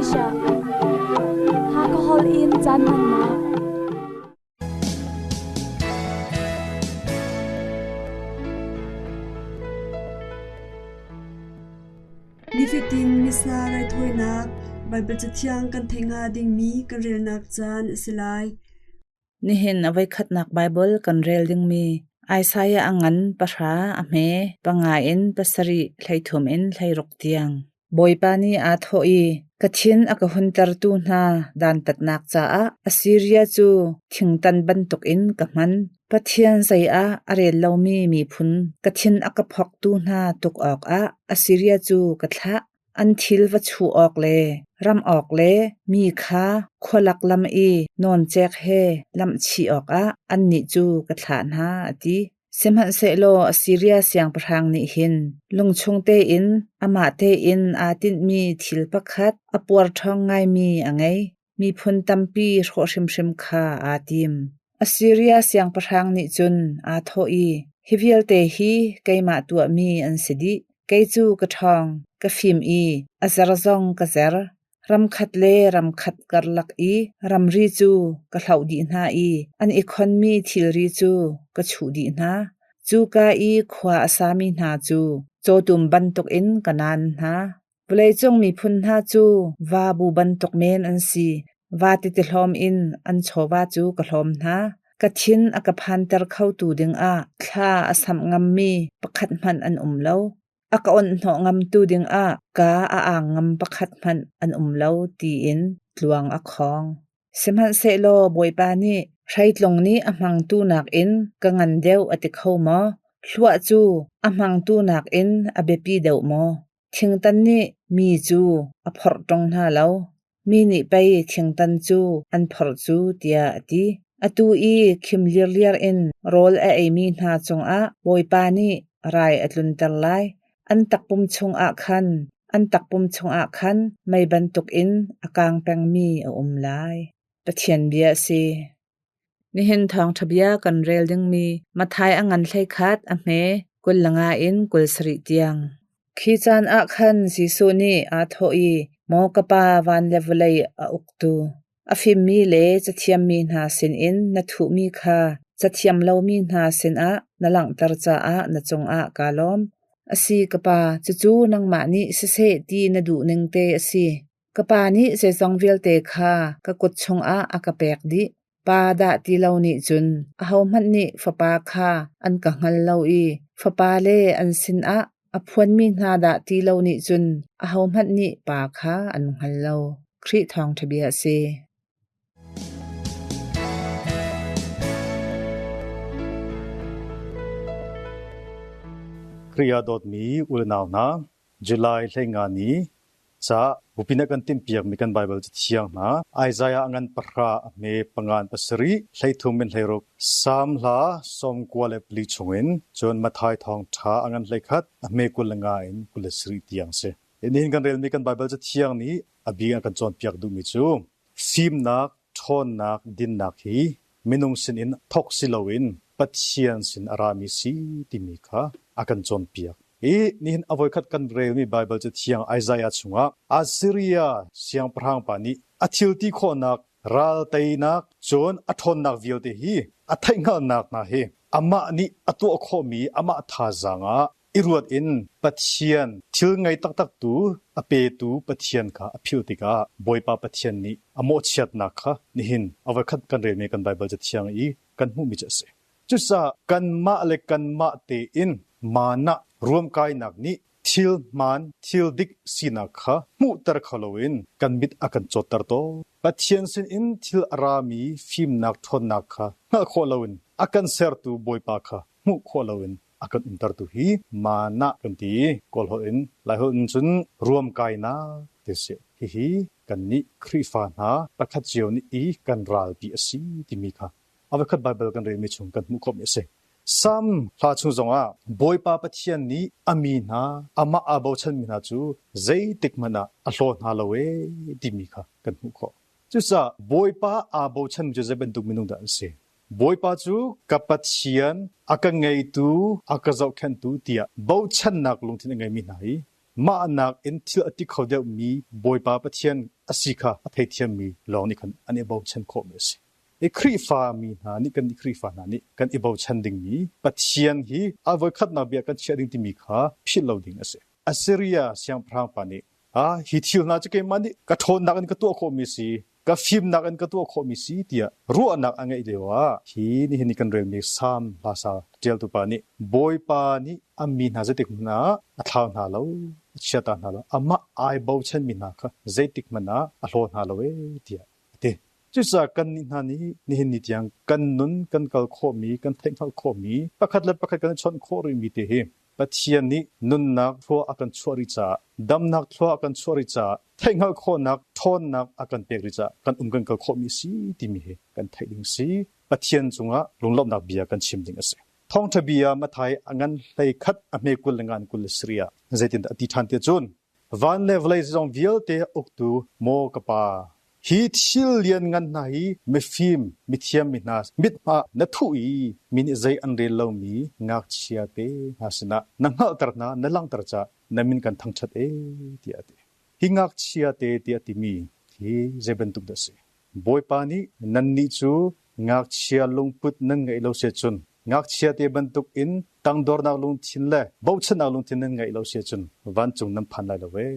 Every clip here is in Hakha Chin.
Asia. Hakha holh in caan hmannak. Nifatin Missa raithawinak Baibal Cathiang kan theih hnga dingmi kan relnak caan a si lai. Nihin a voikhatnak Baibal kan rel dingmi Isaiah a ngan pahra a hme panga in pasarih 13 in 16 tiang. Bawipa nih aa thawh i, Ka thin a ka huntertu hna dantatnak caah Assiria cu thingtan bantukin ka hman. Pathian zei ah a rel lomi miphun ka thin a ka phoktu hna tuk awkah Assiria cu ka thlah. An thil va chuh awk le ramh awk le mi kha khualak lam i nawncek he lamhchih awkah annih cu ka thlah hna, a ti. Sihmanhsehlaw Assiria siangpahrang nih hin lungchung tein amah tein aa tinhmi thil pakhat a puarṭhawng ngaimi a ngei. Miphun tampi hrawh hrimhrim kha aa tim. Assiria siangpahrang nih cun aa thawh i, Hi vialte hi keimah tuahmi an si dih. Kei cu ka ṭhawng, ka fim i a zer zong ka zer. Ramkhat le ramkhat karlak i ramri cu ka hloh dih hna i an i khonmi thilri cu ka chuh dih hna. Cuka i khua a sami hna cu cawtum bantukin ka naan hna. Vawleicung miphun hna cu va bu bantuk men an si. Vate tihlawm in an chawva cu ka hlawm hna. Ka thin a ka phanter khotu dingah thla a samh ngammi pakhat hmanh an um lo. A ka onhhnawh ngamtu dingah kaa a ang ngam pakhat hmanh an um lo tiin tluang a khawng. Sihmanhsehlaw Bawipa nih hreitlung nih a hmangtu nakin ka ngan deuh a ti kho maw? Hluah cu a hmangtu nakin a biapi deuh maw? Thingtan nih mi cu a phorh ṭung hna lo. Mi nih pei thingtan cu an phorh cu tiah a ti. Atu i khim lirliar in rawl a eimi hna cungah Bawipa nih rai a tlunter lai. An takpum chungah khan an takpum chungah khan mei bantukin a kang pengmi a um lai. Pathian bia a si. Nihin thawngṭha bia kan rel dingmi Matthai a ngan 11 a hme 25 in 27 tiang. Khi caan ah khan Jesuh nih aa thawh i, Maw ka Pa, van le vawlei a uktu, a fimmi le cathiammi hna sinin na thuhmi kha cathiam lomi hna sinah na langhter caah na cungah kaa lawm. Asi ka Pa, cucu nangmah nih siseh ti na duh ning te a si. Ka Pa nih zeizong vialte kha ka kut chungah a ka pek dih. Pa dah ti lo nih cun ahohmanh nih Fapa kha an ka hngal lo i Fapa le an sinah a phuanmi hna dah ti lo nih cun ahohmanh nih Pa kha an hngal lo. Khrih Thawngṭha Bia a si. Khrih ah dawtmi u le nau hna, July 15 ni Ca bupi na kan timhpiakmi kan Baibal Cathiang hna Isaiah a ngan pahra a hme pangan pasarih 13 in 16 Salm hla 94 chungin cun Matthai thawngṭha a ngan 11 a hme 25 in 27 tiang si. Nihin kan relmi kan Baibal Cathiang nih a bik a kan cawnpiak duhmi cu fimnak, ṭhawnnak, dinnak hi minung sinin thawk si loin Pathian sin a rami si timi kha a kan cawnpiak. I nihin a voikhat kan relmi Baibal Cathiang Isaiah chungah Assiria siangpahrang pa nih a thil ti khawhnak, ral teinak, cun a ṭhawnnak vialte hi a theihhngalhnak hna hi amah nih a tuah khawhmi amah thazaang ah i ruat in Pathian thil ngei taktaktu a petu Pathian kha a philh tikah Bawipa Pathian nih a mawhchiatnak kha nihin a voikhat kan relmi kan Baibal Cathiang i kan hmuhmi cu a si. Cucaah kanmah le kanmah tein manah ruamkainak nih thil hmaan, thil dik sinak kha hmuhter kho loin kan mit a kan cawtter tawn. Pathian sinin thil a rami fimnak ṭhawnnak kha hngalh khawh loin a kan sertu Bawipa kha hmuh khawh loin a kan umtertu hi manah kan ti. Kawl holh in Laiholh in cun ruamkainak ti a si. Hihi kannih Khrihfa hna pakhat cio nih i kan ralpi a si timi kha a voikhat Baibal kan relmi chung kan hmuh khawhmi a si. Salm hla chung zongah Bawipa Pathian nih a mi hna, amah aa bochanmi hna cu zeitik hmanh ah a hlaw hna lo ee timi kha kan hmuh khawh. Cucaah Bawipa aa bochanmi cu zei bantuk minung dah an si? Bawipa cu ka Pathian, a ka ngeitu, a ka zohkhenhtu tiah bochannak lungthin a ngeimi hna hi mah nakin thil a ti kho deuhmi Bawipa Pathian a si kha a theithiammi lawng nih khan an i bochan khawhmi a si. I Khrihfa mi hna nih kan Khrihfa hna nih kan i bochan dingmi Pathian hi a voikhatnak bia kan chiah ding timi kha philh lo ding a si. Assyria siangpahrang pa nih hi thil hna cu keimah nih ka ṭhawnnak in ka tuah khawhmi a si, ka fimnak in ka tuah khawhmi si tiah ruahnak a ngeih lioah hi nihin i kan relmi Salm hlasa ṭialtu pa nih Bawipa nih a mi hna zeitik hmanh ah a thlau hna lo, a chiata hna lo, amah ai bochanmi hna kha zeitik hmanh ah a hlaw hna lo ee tiah a ti. Cucaah kannih hna nih nihin ni tiang kan nun kan kal khawhmi, kan theihhngalh khawhmi, pakhat le pakhat kan i chawnh khawh rihmi te hi Pathian nih nunnak thlua a kan chuah rih caah, damnak thlua a kan chuah rih caah, theihhngalh khawhnak ṭhawnnak a kan pek rih caah kan um kan kal khawhmi si timi hi kan theih ding si. Pathian cungah lunglawmhnak bia kan chim ding a si. Thawngṭha bia Matthai a ngan 11 a hme 20 le ngan 27 ah zeitindah a ti ṭhan tiah cun van le vawlei zeizong vialte uktu maw ka Pa, Hi thil lianngan hna hi mifim, mithiam mi hna mithmai na thuh i mi nih zei an rel lomi ngakchia te hna sinah na hngalhter hna, na langhter caah na min kan thangṭhat ee, tiah a ti. Hi ngakchia te tiah timi hi zei bantuk dah a si? Bawipa nih nannih cu ngakchia lungput nan ngeih lo si ahcun, ngakchia te bantukin tangdornak lungthin le bochannak lungthin nan ngeih lo si ahcun vancung nan phan lai lo ee,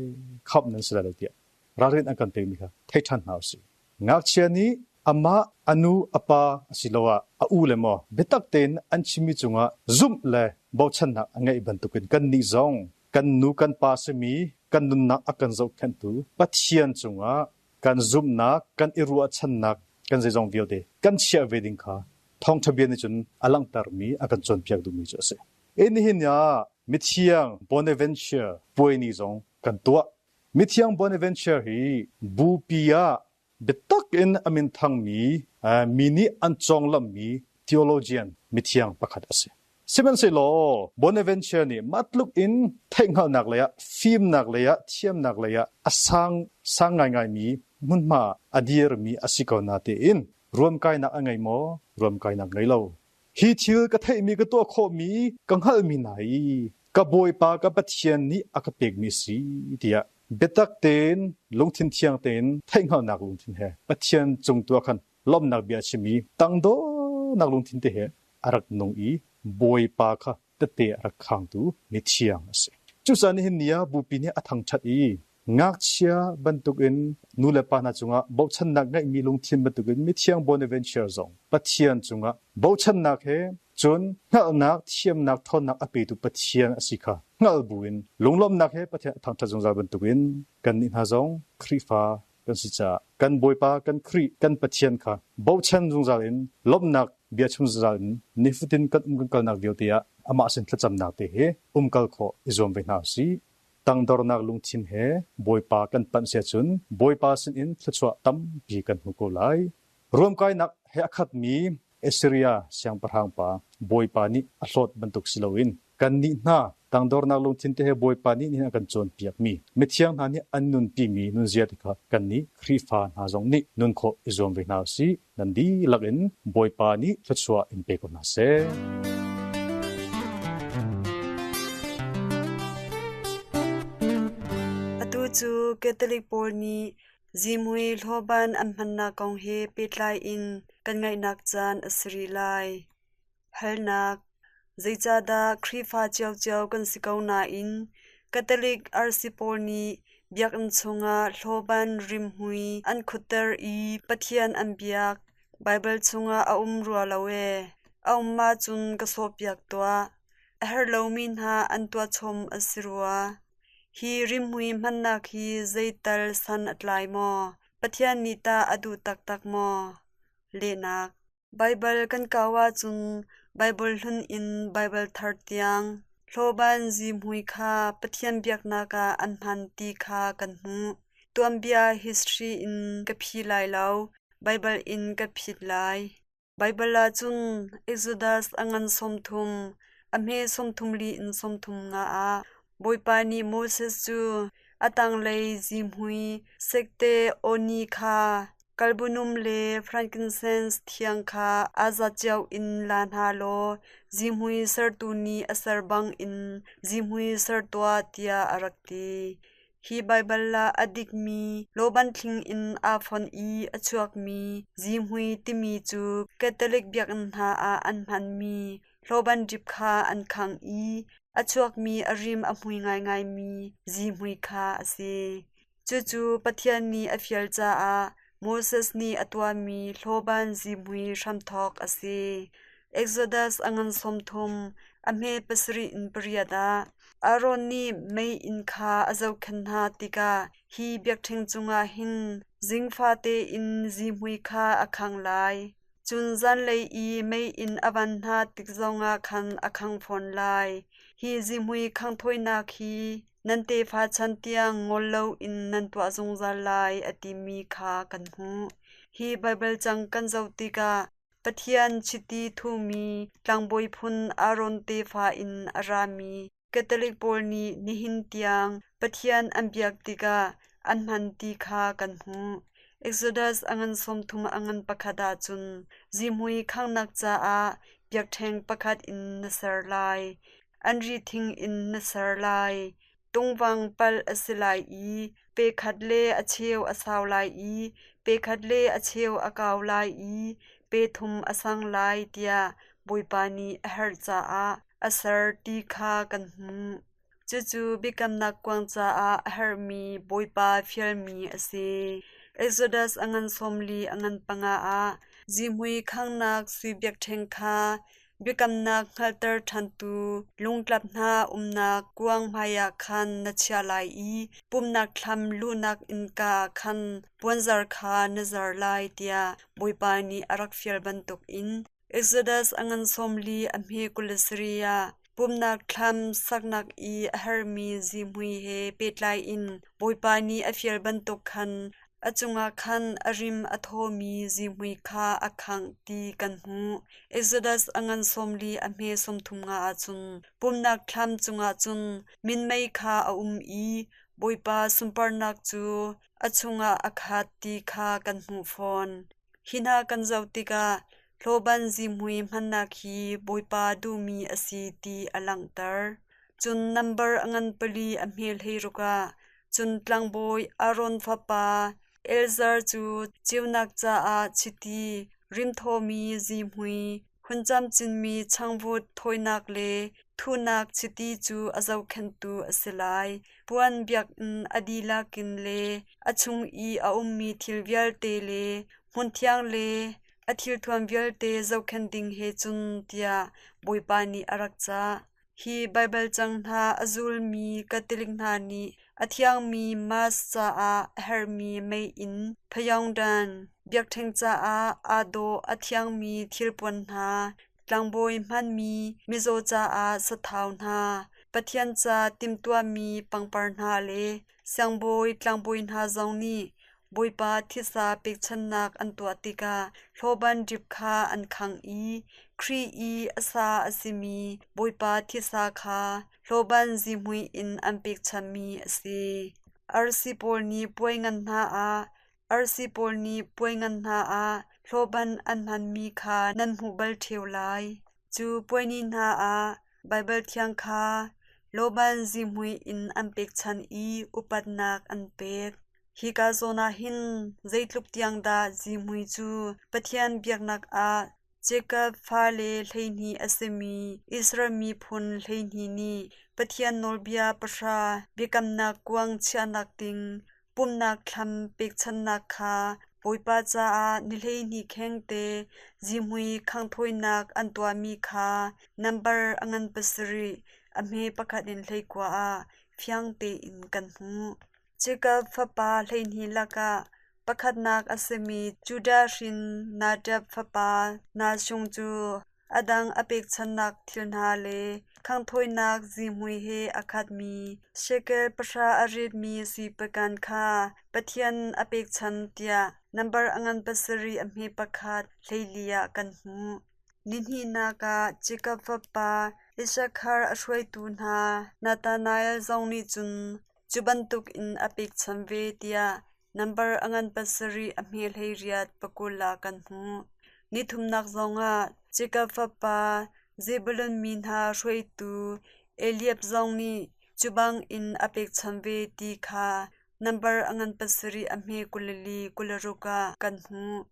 khamh nan si lai lo tiah ralrin an kan pekmi kha thei ṭhan hna usih. Ngakchia nih amah a nu a pa asiloah a u le maw biatak tein an chimmi cungah zumh le bochannak a ngeih bantukin kannih zong kan nu kan pa simi kan nunnak a kan zohkhenhtu Pathian cungah kan zumhnak, kan i ruahchannak, kan zeizong vialte kan chiah ve ding kha thawngṭha bia nih cun a langhtermi a kan cawnpiak duhmi cu a si. Nihin ah mithiang Bonaventure puai ni zong kan tuah. Mithiang Bonaventure hi bupi ah biatak in a min thangmi, mi nih an cawnglammi theologian mithiang pakhat a si. Sihmanhsehlaw Bonaventure nih mah tluk in theihhngalhnak lei ah, fimnak lei ah, thiamnak lei ah a sang, sang ngaingaimi hmunhma a dirmi a si ko natein ruamkainak a ngei maw? Ruamkainak ngei lo. Hi thil ka theihmi ka tuah khawhmi ka hngalhmi hna hi ka Bawipa ka Pathian nih a ka pekmi a si tiah biatak tein lungthin thiang tein theihhngalhnak lungthin he Pathian cung tu ah khan lawmhnak bia a chim i tangdornak lungthin te he a rak nung i Bawipa kha tette a rak khangtu mithiang a si. Cucaah nihin ni ah Bupi nih a thangṭhat i ngakchia bantukin nu le pa hna cungah bochannak ngeihmi lungthin bantukin mithiang Bonaventure zong Pathian cungah bochannak he cun hngalhnak, thiamnak, ṭhawnnak a petu Pathian a si kha hngalh buin lunglawmhnak he Pathian a thangṭhat zungzal bantukin kannih hna zong Khrihfa kan si caah kan Bawipa kan Khrih kan Pathian kha bochan zungzal in lawmhnak bia chim zungzal in nifatin kan um kan kalnak vialte ah amah sin thlacamnak te he umkal khawh i zuam ve hna usih. Tangdornak lungthin he Bawipa kan panh si ahcun Bawipa sinin thluachuah tampi kan hmu ko lai. Ruamkainak he a khatmi Assyria siangpahrang pa Bawipa nih a hlawt bantuk si loin kannih hna tangdornak lungthin te he Bawipa nih nihin a kan cawnpiakmi mithiang hna nih an nunpimi nunzia te kha kannih Khrihfa hna zong nih nun khawh i zuam ve hna usih. Nan dihlak in Bawipa nih thluachuah in pe ko hna seh. Atu cu Catholic pawl nih zihmui hlawban an hmannak kong he pehtlai in kan ngaihnak caan a si rih lai. Halnak: Zeicahdah Khrihfa ciocio kan si ko nain Catholic arsi pawl nih biakinn chungah hlawban rimhmui an khutter i Pathian an biak? Baibal chungah a um rua lo ee. A um ahcun ka sawhpiak tuah. A herh lomi hna an tuahchom a si rua. Hi rimhmui hmannak hi zeital san a tlai maw? Pathian nih tah a duh taktak maw? Lehnak: Baibal kan kau ahcun Baibal hlun in Baibal thar tiang hlawban zihmui kha Pathian biaknak ah an hman ti kha kan hmuh. Tuanbia history in ka phi lai lo, Baibal in ka phit lai. Baibal ahcun Exodus a ngan 30, a hme 34 in 35 ah Bawipa nih Moses cu a tanglei zihmui sekte awni kha kalbunum le frankincense thiang kha aa zatcio in la hna law zihmui sertu nih a ser bangin zihmui ser tuah tiah a rak ti. Hi Baibal ah a dikmi lawban thling in aa fonh i a chuakmi zihmui timi cu Catholic biakinn hna ah an hmanmi hlawban dip kha an khangh i a chuakmi a rim a hmui ngaingaimi zihmui kha a si. Cucu Pathian nih a fial caah Moses nih a tuahmi hlawban zihmui hramthawk a si. Exodus a ngan 30, a hme pasarih in pariat ah Aaron nih meiinn kha a zohkhenh hna tikah hi biakṭheng cungah hin zingfate in zihmui kha a khangh lai. Cun zanlei i meiinn a van hna tik zongah khan a khang fawn lai. Hi zihmui khanghthawinak hi nan tefa chan tiang ngol loin nan tuah zungzal lai a timi kha kan hmuh. Hi Baibal cang kan zoh tikah Pathian chiti thuhmi tlangbawi phun Aaron tefa in a rami Catholic pawl nih nihin tiang Pathian an biak tikah an hman ti kha kan hmuh. Exodus a ngan 30 a ngan pakhat ahcun zihmui khanghnak caah biakṭheng pakhat in na ser lai. An ri thing in na ser lai. Tungvang palh a si lai i pe khat le a cheu a sau lai i pe khat le a cheu a kau lai i pe thum a sang lai tiah Bawipa nih a herh caah a ser ti kha kan hmuh. Cucu biakamnak kuang caah a herhmi Bawipa fialmi a si. Exodus a ngan 40 a ngan panga ah zihmui khanghnak sui biakṭheng kha Biakamnak hngalhter ṭhantu lungtlap hna umnak kuang hmaiah khan na chiah lai i pumhnak thlam luhnak innka ah khan puanzar kha na zar lai tiah Bawipa nih a rak fial bantukin Exodus a ngan 40 a hme 27 ah pumhnak thlam saknak i a herhmi zihmui he pehtlai in Bawipa nih a fial bantuk khan A cungah khan a rim a thawmi zihmui kha a khangh ti kan hmuh. Exodus a ngan 40 a hme 35 ahcun pumhnak thlam cungah cun minmei kha a um i Bawipa sunparnak cu a chungah a khat ti kha kan hmuh fawn. Hi hna kan zoh tikah hlawban zihmui hmannak hi Bawipa duhmi a si ti a langhter. Cun nambar a ngan pali a hme hleiruk ah Cun tlangbawi Aaron fapa Eleazar cu ceunak caah chiti, rimthawmi zihmui, hun camcinmi changvut thawinak le thuhnak chiti cu a zohkhenhtu a si lai. Puan biakinn a dihlak in le a chung i a ummi thil vialte le hmunthiang le a thilthuam vialte zohkhenh ding he cun tiah Bawipa nih a rak cah. Hi Baibal cang hna a zulmi Catholic hna nih a thiangmi Mass caah a herhmi meiinn, Pyeongdan, biakṭheng caah aa dawh a thiangmi thilpuan hna, tlangbawi hmanmi mizaw caah sathau hna, Pathian ca timhtuahmi pangpar hna le siangbawi tlangbawi hna zong nih Bawipa thisa pekchanhnak an tuah tikah hlawban dip kha an khangh i Khrih i a sa a simi Bawipa thisa kha hlawban zihmui in an pekchanhmi a si. Arsi pawl nih puai ngan hna ah arsi pawl nih puai ngan hna ah hlawban an hmanmi kha nan hmuh bal ṭheo lai. Cu puai ni hna ah Baibal Thiang kha lawban zihmui in an pekchanh i upatnak an pek. Hika zawn ah hin zeitluk tiang dah zihmui cu Pathian biaknak ah Jakob fale 12 a simi Israel miphun 12 nih Pathian nawlbia pahra biakamnak kuang chiahnak ding pumhnak thlam pekchanhnak kha Bawipa caah ni 12 khengte zihmui khanghthawinak an tuahmi kha nambar a ngan pasarih a hme pakhat in 19 ah fiang tein kan hmuh. Jakob fapa 12 lakah pakhatnak a simi Judah hrin Nadab fapa Nahshon cu a dang a pekchanhnak thil hna le khanghthawinak zihmui he a khatmi shekel pahra a ritmi sui pakan kha Pathian a pekchanh tiah nambar a ngan pasarih a hme pakhat 14 ah kan hmuh. Nihnihnak ah Jakob fapa Issakhar a hruaitu hna Nathanael zong nih cun Cu bantukin a pekchanh ve tiah nambar a ngan pasarih a hme 18 pakul ah kan hmuh. Nithumnak zongah Jakob fapa Zebulun mi hna hruaitu Eliab zong nih Cu bangin a pekchanh ve ti kha nambar a ngan pasarih a hme 24 26 ah kan hmuh.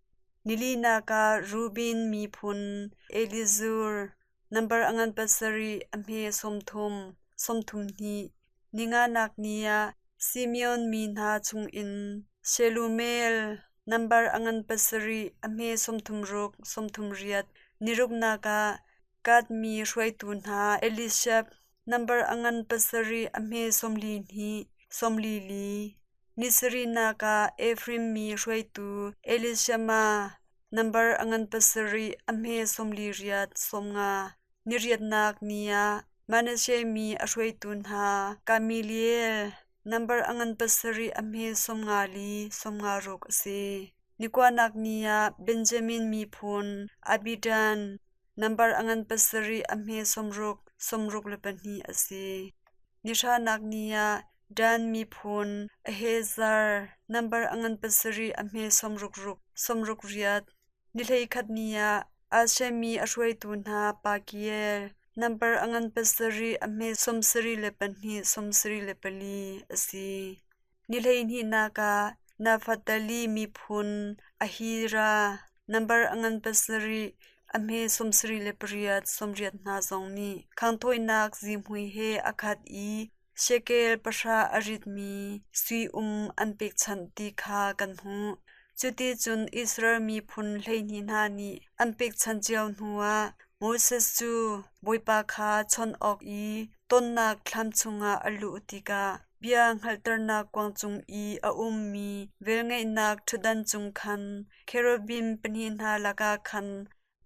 Nilinak ah Reuben miphun Elizur, nambar a ngan pasarih a hme 30, 32. Ninganak ni ah Simeon mi hna chungin Shelumiel, nambar a ngan pasarih a hme 36, 38. Niruknak ah Gad mi hruaitu hna Eliashib, nambar a ngan pasarih a hme 42, 44. Nisarihnak ah Efraim mi hruaitu Elishama, nambar a ngan pasarih a hme 48, 50. Niriatnak ni ah Manasseh mi a hruaitu hna Gamaliel, nambar a ngan pasarih a hme 54, 56 a si. Nikuanak ni ah Benjamin miphun Abidan, nambar a ngan pasarih a hme 60, 62 a si. Nihranak ni ah Dan miphun Ahezar, nambar a ngan pasarih a hme 66, 68. Ni hleikhat ni ah Asher mi a hruaitu hna Pagiel, nambar a ngan pasarih a hme 72, 74 a si. Ni hleihnihnak ah Naftali miphun Ahira, nambar a ngan pasarih a hme 78, 80 hna zong nih khanghthawinak zihmui he a khat i shekel pahra a ritmi sui um an pekchanh ti kha kan hmuh. Cuticun Israel miphun 12 hna nih an pekchanh cio hnuah Moses cu Bawipa kha chawnh awk i tonnak thlam chungah a luh tikah bia hngalhternak kuang cung i a ummi velngeihnak ṭhutdan cung khan cherubim pahnih hna lakah khan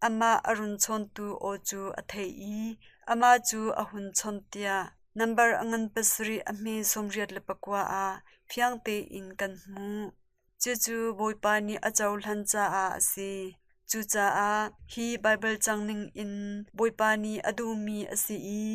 amah a run chawntu aw cu a theih i amah cu a hun chawnh tiah nambar a ngan pasarih a hme 89 ah fiang tein kan hmuh. Cucu Bawipa nih a cohlan caah a si. Cucaah hi Baibal cang ningin Bawipa nih a duhmi a si i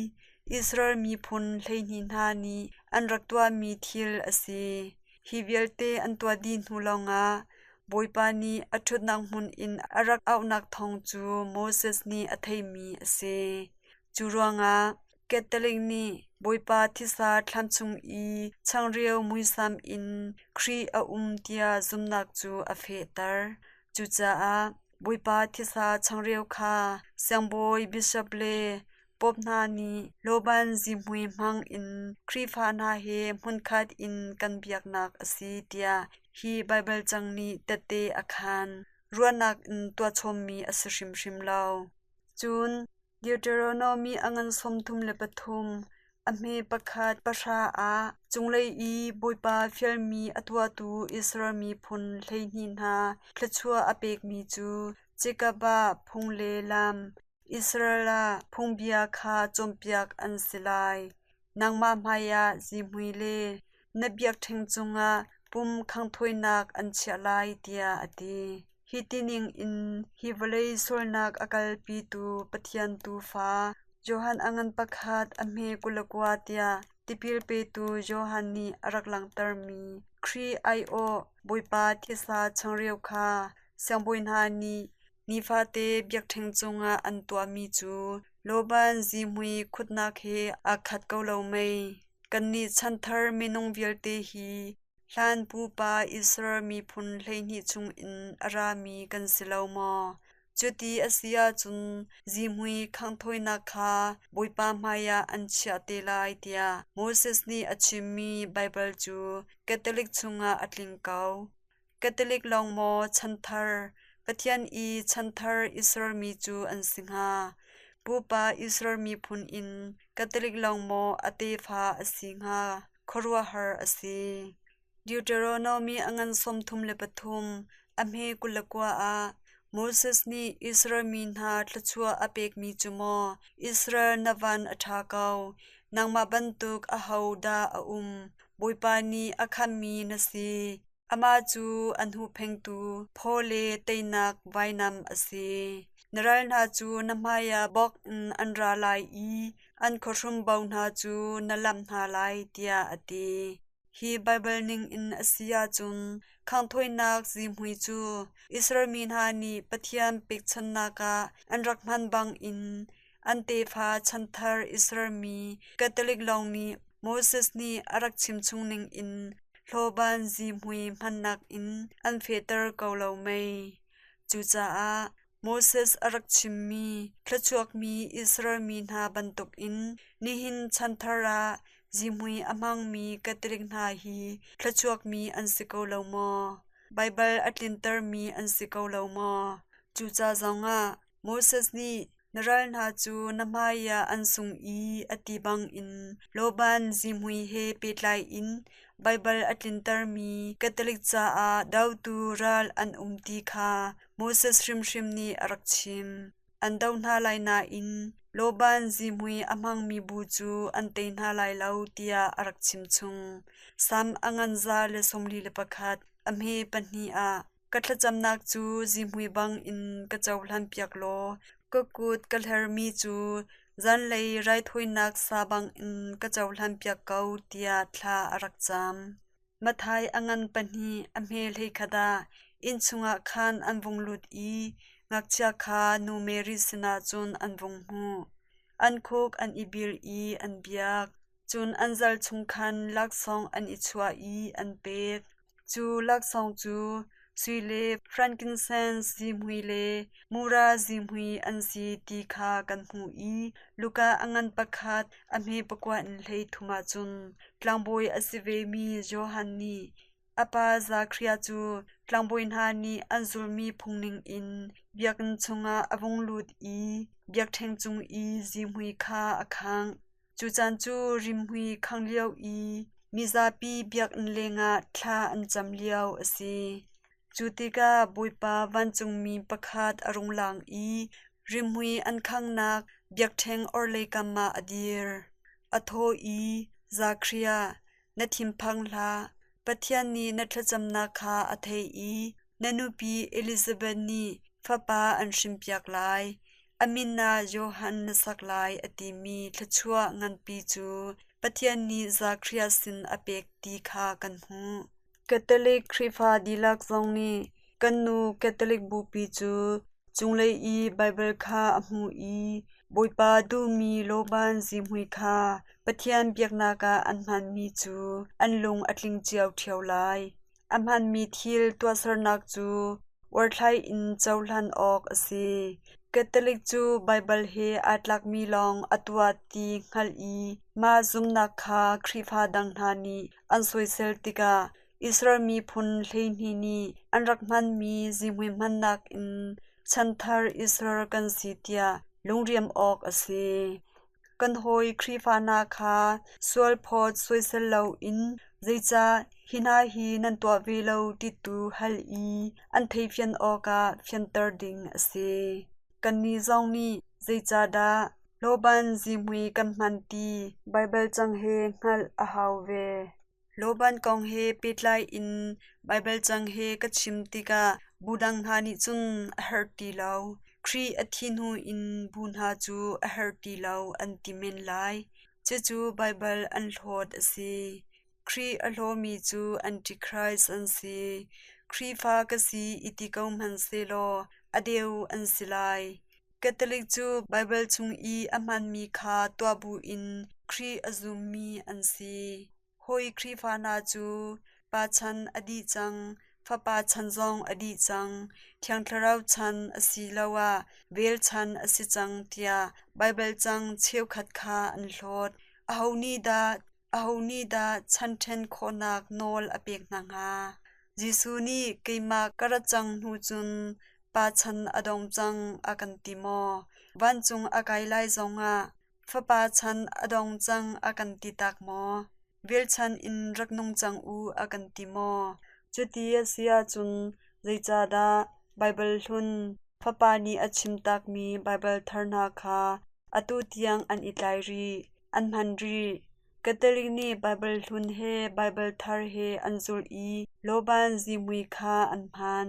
Israel miphun 12 hna nih an rak tuahmi thil a si. Hi vialte an tuah dih hnu lawngah Bawipa nih a ṭhutnak hmun in a rak auhnak thawng cu Moses nih a theihmi a si. Cu ruangah Catholic nih Bawipa thisa thlam chung i changreu muisam in Khrih a um tiah zumhnak cu a fehter. Cucaah Bawipa thisa changreu kha siangbawi, bishop le Pope hna nih lawban zihmui hmang in Khrihfa hna he hmunkhat in kan biaknak a si tiah hi Baibal cang nih tehte a khaan. Ruahnak in tuahchawmmi a si hrimhrim lo. Cun Deuteronomy a ngan 33, a hme pakhat pahra ah cunglei i Bawipa fialmi a tuahtu Israel miphun 12 hna thluachuah a pekmi cu Jakob ah phung le lam, Israel ah phungbia kha cawnpiak an si lai. Nangmah hmaiah zihmui le na biakṭheng cungah pum khanghthawinak an chiah lai, tiah a ti. Hi tining in hi vawlei sualnak a kalpitu Pathian Tuufa, Johan a ngan pakhat a hme 29 tiah tipil petu Johan nih a rak langhtermi Khrih aiawh Bawipa thisa changreu kha siangbawi hna nih nifate biakṭheng cungah an tuahmi cu lawban zihmui khutnak he aa khat ko lo mei? Kannih chanthar minung vialte hi hlan pupa Israel miphun 12 chungin a rami kan si lo maw? Cuti a si ahcun zihmui khanghthawinak kha Bawipa hmaiah an chiah te lai tiah Moses nih a chimmi Baibal cu Catholic chungah a tling ko. Catholic lawng maw chanthar Pathian i chanthar Israel mi cu an si hnga? Pupa Israel miphun in Catholic lawng maw a tefa a si hnga? Khuaruahhar a si. Deuteronomy a ngan 33, a hme 29 ah Moses nih Israel mi hna thluachuah a pekmi cu maw Israel na van a ṭha ko, nangmah bantuk ahodah a um? Bawipa nih a khammi na si. Amah cu an huhphengtu phaw le teinak vainam a si. Na ral hna cu na hmaiah bawk in an ra lai i an khuahrum bo hna cu na lamh hna lai, tiah a ti. Hi Baibal ningin a si ahcun khanghthawinak zihmui cu Israel mi hna nih Pathian pekchanhnak ah an rak hman bangin an tefa chanthar Israel mi Catholic lawng nih. Moses nih a rak chimchung ningin hlawban zihmui hmannak in an fehter ko lo mei? Cucaah Moses a rak chimmi thluachuakmi Israel mi hna bantukin nihin chanthar ah zihmui a hmangmi Catholic hna hi thluachuakmi an si ko lo maw? Baibal a tlintermi an si ko lo maw? Cuca zongah Moses nih na ral hna cu na hmaiah an sung i a ti bangin lawban zihmui he pehtlai in Baibal a tlintermi Catholic caah dotu ral an um ti kha Moses hrimhrim nih a rak chim. An do hna lai nain lawban zihmui a hmangmi bu cu an tei hna lai lo tiah a rak chimchung. Salm a ngan 141 a hme pahnih ah Ka thlacamnak cu zihmui bangin ka cohlanpiak law ka kut ka hlermi cu zanlei raithawinak sa bangin ka cohlanpiak ko tiah thla a rak cam. Matthai a ngan pahnih a hme hleikhat ah inn chungah khan an vung lut i ngakchia kha nu Mary sinah cun an vung hmuh. An khuk an i bil i an biak. Cun an zal chung khan laksawng an i chuah i an pek. Cu laksawng cu sui le frankincense zihmui le mura zihmui an si ti kha kan hmuh i Luka a ngan pakhat a hme pakua in 33 ah cun tlangbawi a si vemi Johan nih a pa Zakhariah cu tlangbawi hna nih an zulhmi phung ningin biakinn chungah a vung lut i biakṭheng cung i zihmui kha a khangh. Cu caan cu rimhmui khang lio i mizapi biakinn lengah thla an cam lio a si. Cu tikah Bawipa vancungmi pakhat a rung lang i rimhmui an khanghnak biakṭheng orhlei kam ah a dir. A thaw i, Zakhariah, na thinphang hlah. Pathian nih na thlacamnak kha a theih i na nupi Elizabeth nih fapa an hrinpiak lai. A min ah Johan na sak lai a timi thluachuah nganpi cu Pathian nih Zakhariah sin a pek ti kha kan hmuh. Catholic Khrihfa dihlak zong nih kan nu Catholic Bupi cu cunglei i Baibal kha a hmuh i Bawipa duhmi lawban zihmui kha Pathian biaknak ah an hmanmi cu an lung a tling cio ṭheo lai. A hmaanmi thil tuahsernak cu uarthlai in cohlan awk a si. Catholic cu Baibal he aa tlakmi lawng a tuah ti hngalh i mah zumhnak kha Khrihfa dang hna nih an soisel tikah Israel miphun 12 nih an rak hmanmi zihmui hmannak in chanthar Israel kan si tiah lungriam awk a si. Kan hawi Khrihfa hna kha sualphawt soisel loin zeicah hi hna hi nan tuah ve lo ti tu hal i an theihfian awkah fianter ding a si. Kannih zong nih zeicahdah lawban zihmui kan hman ti Baibal cang he hngalh a hau ve. Lawban kong he pehtlai in Baibal cang he ka chim tikah bu dang hna nih cun a herh ti lo. Khrih a thih hnu in bu hna cu a herh ti lo an ti men lai. Cucu Baibal an hlawt a si. Khrih a hlawmi cu Antichrist an si. Khrihfa ka si i ti ko hmanh sehlaw a deu an si lai. Catholic cu Baibal chung i a hmaanmi kha tuah buin Khrih a zummi an si. Hawi Khrihfa hna cu Pa chan a dih cang, Fapa chan zong a dih cang, Thiang Thlarau chan asiloah vel chan a si cang tiah Baibal cang cheukhat kha an hlawt. Aho nih dah chan ṭhen khawhnak nawl a pek hna hnga? Jesuh nih keimah ka rat cang hnu cun Pa chan a dong cang a kan ti maw? Vancung a kai lai zongah Fapa chan a dong cang a kan ti tak maw? Velchan in rak nung cang u a kan ti maw? Cuti a si ahcun zeicahdah Baibal hlun Fapa nih a chim takmi Baibal thar hna kha atu tiang an i tlai rih, an hman rih? Catholic nih Baibal hlun he Baibal thar he an zulh i lawban zihmui kha an hman.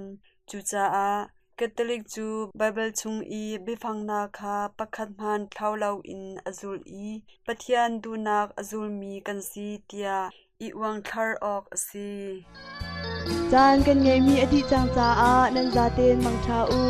Cucaah Catholic cu Baibal chung i biafang hna kha pakhat hmanh thlau loin a zulh i Pathian duhnak a zulmi kan si tiah i uangthlar awk a si. Caan kan ngeihmi a dih cang caah nan zaten mangṭha u.